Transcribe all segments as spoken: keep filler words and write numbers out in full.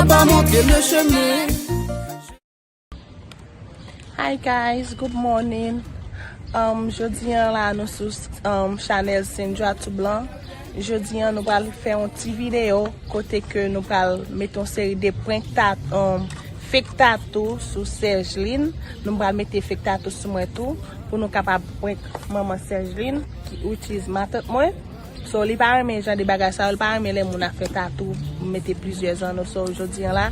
Pa montre m le chemen. Hi guys, good morning. Um, jodi an la nou sou um, chanèl Sindra Toublan. Jodi an nou pral fè yon ti videyo kote ke nou pral mete yon seri de prank tat, um, fake tatou sou Sergeline. Nou pral mete fake tatou sou mwen tou pou nou kapab prank manman Sergeline, ki, which is matant mwen. So, li pa renmen jan de bagay sa yo, li pa renmen lè moun ap fè tatou, mete plizyè zanno. So, jodi an la,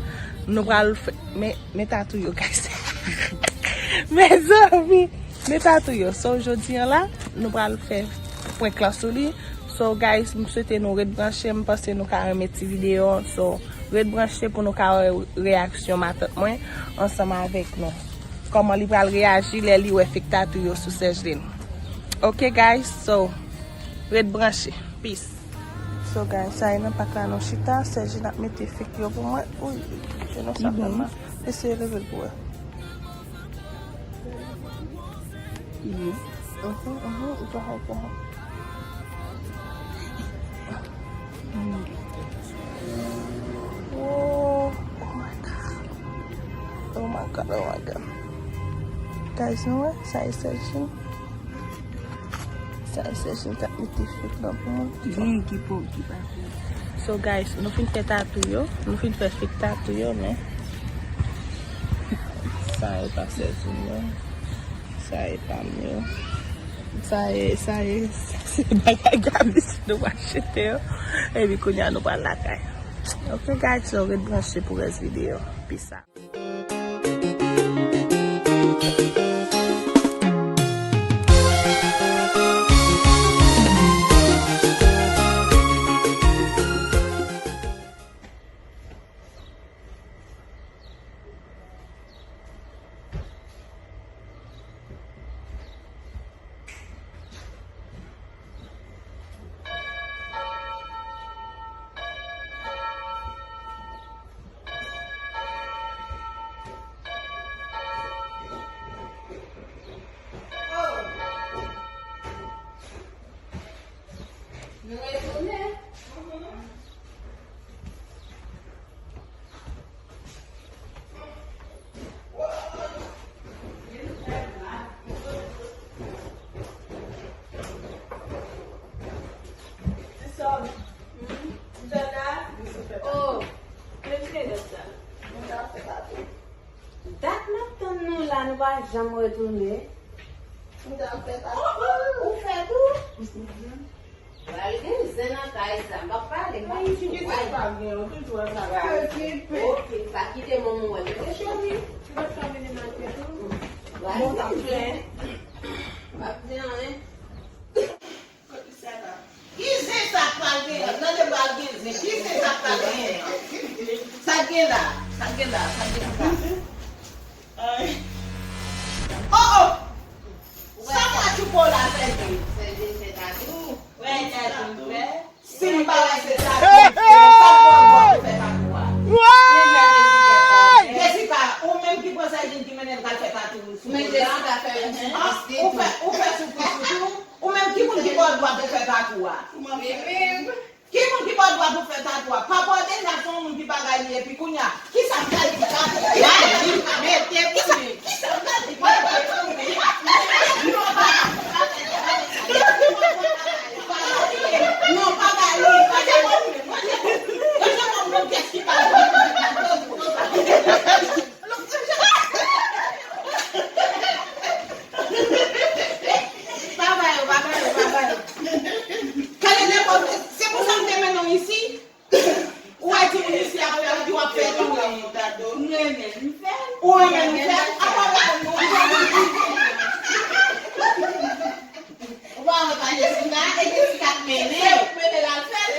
nou pral fè, men, men tatou yo, guys. Mezanmi, men tatou yo. So, jodi an la, nou pral fè prank lan sou li. So, guys, m swete nou ret branche, m panse nou ka renmen ti videyo an. So, ret branche pou nou ka wè reyaksyon matant mwen ansanm avèk nou. Kòman li pral reyaji lè li wè fake tatou yo sou Sergeline. Ok, guys, so, ret branche. Peace. So, guys, sa e nan pak la nou chita. Sergeline ap mete fake yo pou mwen. Uy, je nou sa fè mal. Eseye leve l pou wè. Mhm, mhm, ou pa hay, pa hay. Oh, oh my God. Oh my God, oh my God. Guys, nou wè, sa e Sergeline. Sa e Sergeline k ap mete fake lan pou mwen. Gen ki po, ki pa po. So, guys, nou fin fè tatou yo. Nou fin fè fake tatou yo, men sa e pa Sergeline yo. Sa e pa m yo. Sa e, sa e, se bagay Gaby si nou pa chete yo. Epi kounye a nou pral lakay. Ok, guys, so ret branche pou rès videyo. Peace out. Nou retounen. Dat m ap tann nou la, nou pa janm retounen. Ou fè tou? Pral gen zen nan kay sa, m p ap pale, m p ap di w. Kisa k pa gen, ou toujou ap pale. Ok, pa kite manman w wè nou rete. Pral gen zen. M p ap di anyen. Ki zen sa k pral gen? Nan de pral gen zen. Ki zen sa k pral gen? Sa k gen la? Sa k gen la? Sa k gen la? Oh, oh! Sa mwen tchoupo la, Sèjin? Sèjin fè tatou. Wè, tatou fè. Si m pa wè se tatou, sa m pral bwè pou fè tatou a? Jessica, ou menm ki pran Sèjin ki mennen l pral fè tatou sou kò la. Men Jessica fè yon ti plis li tou. Ou fè, ou fè soufri sou tou. Ou menm ki moun ki ba w dwa pou fè tatou a? Ou menm. Ki moun ki ba w dwa pou fè tatou a? Papa w deja se yon moun ki bagay li epi kounye a, kisa m pral di? Kisa, kisa m pral di? Kisa m pral di? Non, pa ba li, pa ba li. Pa ba yo, pa ba yo, pa ba yo. Gade nenpòt, se pou sa m te mennen w isi. Ou wè timoun isi ap fè, di w ap fè tou. M renmen, m fè. Ou renmen nou fè? Apa w reponn nou? Ou pa wè pa Jessica, e Jessica k mennen. Se ou k mennen l al fè l.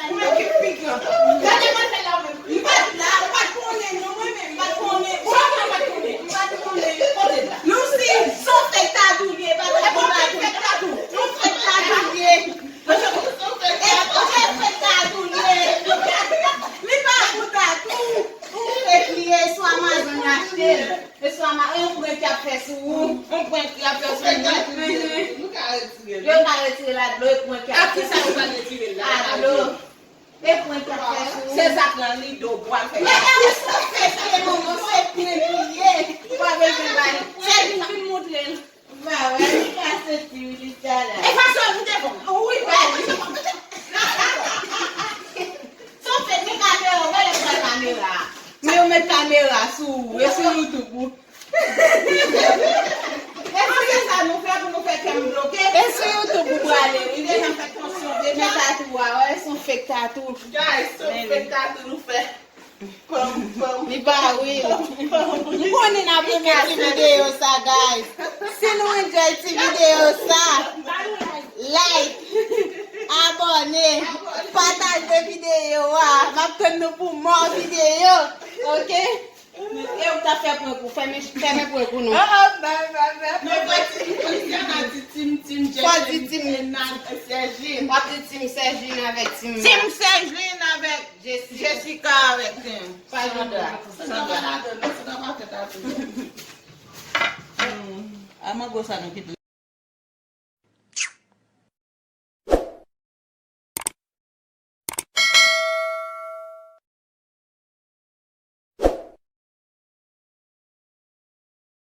Ou menm ki pi gran. Gade mwen fè la ou menm. M pa t la, m pa t konnen non, mwen menm, m pa t konnen. Ou pa konnen, m pa t konnen. M pa t konnen. Kote l la? Lucy, se yon fake tatou li ye, pa t yon bon tatou. Se yon fake tatou li ye. Se yon fake tatou li ye. Li pa bon tatou. Ou fake li ye, sou Amazon achte l. Sou ama, e yon prank y ap fè sou ou. Yon prank y ap fè sou ou. Nou ka retire l. Yo ka retire l a dlo, e prank y ap fè sou ou. A dlo. E prank y ap fè sou ou. Se zak lan li do pou al fè. Medam, se fè se manman, se prank li ye. Ou pa bezwen ba li. Se li ki fin montre l. Ba wè, li ka soti wi, li sa la. E fason li te bon. Wi, ba li. Sa w fè, gen kamera, ou genlè pran kamera. Men yo met kamera sou ou, e sou YouTube ou. E se sa nou fè pou nou fè kè m bloke. E sou YouTube ou prale, wi. Li deja fè tansyon deja. Men tatou a, wè, se yon fake tatou. Guys, se yon fake tatou nou fè. Pam, pam. Li pa real. M konnen n ap renmen ti videyo sa, guys. Si nou enjoy ti videyo sa, like, abòne, pataje videyo a. M ap tann nou pou mò videyo. Ok? E ou ta fè prank ou, fèmen, fèmen prank ou non. Oh, oh, bye, bye, bye. Men fò di, fò di Sèjin avèk Tim. Fò di Tim. Sèjin. W ap di Tim Sèjin avèk Tim. Tim Sèjin avèk Jessica. Jessica avèk Tim. Pa Sandra. Sandra pa ladan, non, Sandra pa fè tatou. Hmm. A mango sa nou kite.